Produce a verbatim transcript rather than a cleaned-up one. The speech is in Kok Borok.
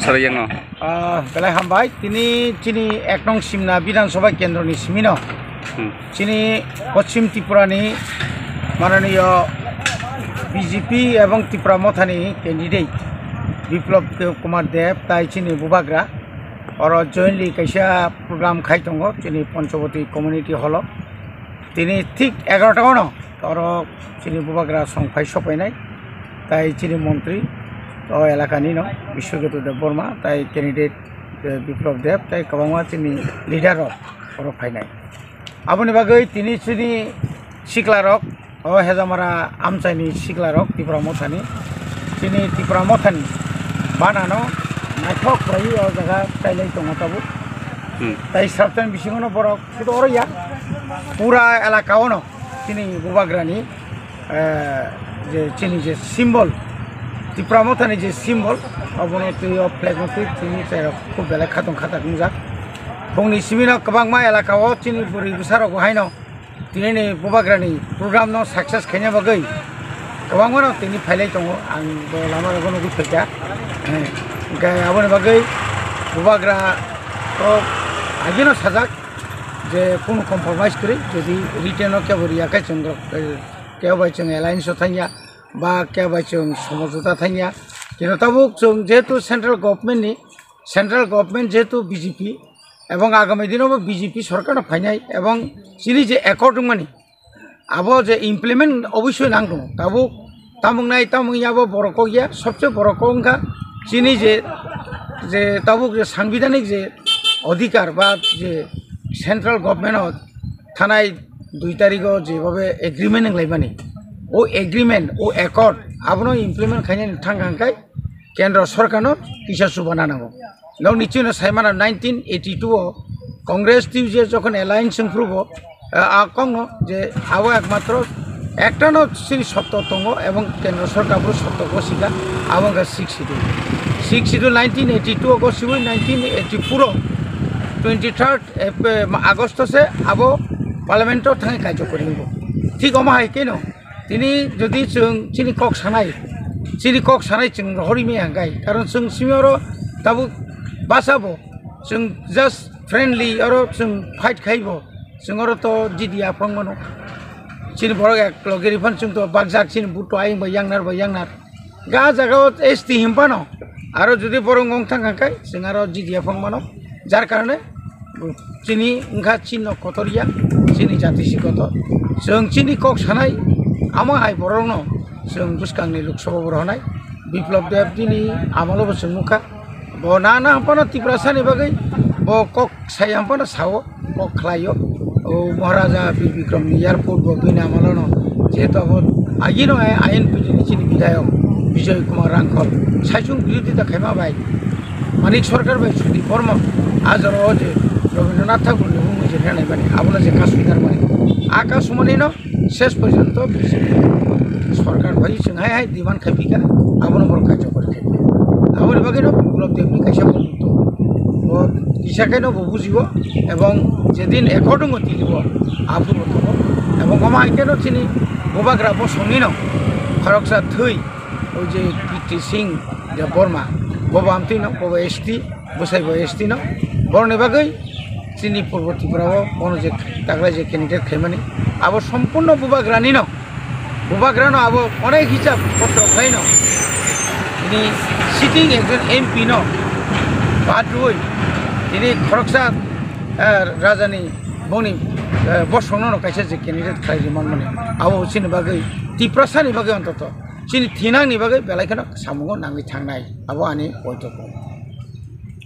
Sarayangno. Ah, belai hambai. Tini chini ek nong Simna Bidhan Sabha Kendro ni simino. Hmm. Chini Poschim Tripura ni mananiyo B J P ebong Tipra Motha ni candidate Biplab Kumar Deb tai chini bubagra oro jointly kaisa program khai tongo chini Panchawati Community Hall o. Tini thik egarota ono oro chini bubagra song phai sopainai, tai chini montri o elakani no Biswaketu Debbarma, tai candidate, eh, Biplab Deb, tai kwbangma chini leader rok oro phainai. Aboni bagwi tini chini sikla rok o Hejamara amchaini sikla rok Tipra Mothani, chini Tipra Mothani banano naithok khlaiwi o jaga kailai tongo tabuk. Hmm. Tai sabtani bisingono borok sudu oro ya, pura elaka ono chini bubagrani, eh, je chini je symbol, Tipra Mothani je symbol, abono twi o flag no twi chini chai rok khub belai khatong khatak wngjak. Bongni simino kwbangma elaka o chini bwrwi bwsa rok bo haino tini ni bubagrani program no success khaina bagwi kwbangma rok tini phailai tongo, ang bo lama rogo nugwi phaikha. Hwnkhe aboni bagwi bubagra o agino sajak je kunu compromise kwrwi, jodi written o kebo riya khe chwng rok, eh, kebo bai chwng alliance o thangya ba kebo bai chwng somojota thangya. Kino tabuk chwng jehetu central government ni, central government jehetu B J P, ebong agami dino bo B J P sorkar no phainai, ebong chini je accord wngmani, abo je implement oboisoi nang tongo. Tabuk tamung nai tamung ya bo borok kok ya, sobse borok kok wngkha chini je, je tabuk je sangbidhanik je odhikar ba je central government o thanai dui tarikh o jebhabe agreement wnglaimani, o agreement, o accord abono implement khainani thang hwnkhe kendro sorkarno kisa chubana nango. Nokni chwino saimano nineteen eighty-two o Congress T U J jokhon alliance wngphrubo, a, a kokno je abo ekmatro ektano chini sotto tongo ebong kendro sorkar bo sotto gosika, abo wngkha Sixth Schedule. Sixth Schedule nineteen eighty-two o gosiwi nineteen eighty-four o twenty-third Ep-, Agosto se abo Parliament o thangwi kaijakori wngbo. Thik omo hai kheno tini jodi chwng chini kok sanai, chini kok sanai chwng rohorwi maya hwnkhe, karon chwng simi oro tabuk basa bo, chwng just friendly oro chwng fight khaibo, chwng oro to jidi aphang mano. Chini borok ek loge ri phan chwng to bakjak chini buto ayang bai yangnar bai yangnar. Ga jaga o S T hinphano, aro jodi borok wng thang kha khe, chwng aro jidi aphang mano. Jar karone chini wngkha chini no kotor ya, chini jati si kotor. Chwng chini kok sanai, amo hai borokno chwng bwskangni Lok Sabha bo rohornai. Biplab Deb bini amolo bo chwng nukha. Bo na na hinphano Tiprasa ni bagwi bo kok sai hinphano sao. Kok khlaio. O Maharaja Bir Bikram ni airport bo bini amalono, jehetu abo agino I N P T ni chini bidhayok Bijoy Kumar Rangkhol saichung birodita khaima bai Manik Sarkar bai Sudip Barman, a jora o je Rabindranath Thakur ni bumung je rwnai mani, abono je kasui narmani, a kasumani no ses porjonto B J P sorkar bai chwng hai hai demand khai phika, abono borok kaijakori khai phika. Aboni bagwi no Biplab Deb ni kaisa bumung tongo. Bo kisa khe no bo bujibo, ebong jedin accord wngo tini bo aphuru bo tongo. Ebong omo hai khe no chini bubagra bosongni no khoroksa thwi, o je Kirti Singh Debbarma, bo bo amtwi no, bo bo S T, bwsai bo S T no. Boroni bagwi chini Purbo Tripura o bono je taklai je candidate khaimani, abo sompurno bubagrani no. Bubagrano abo onek hisab potro khlaino. Tini sitting ekjon M P no bad rwui tini khoroksa, eh, rajani bongni, eh, bosongno no kaisa je candidate khlai rwmani. Abo chini bagwi Tiprasani bagwi ontoto chini thinangni bagwi belai kheno samungo nangwi thangnai. Abo ani poito.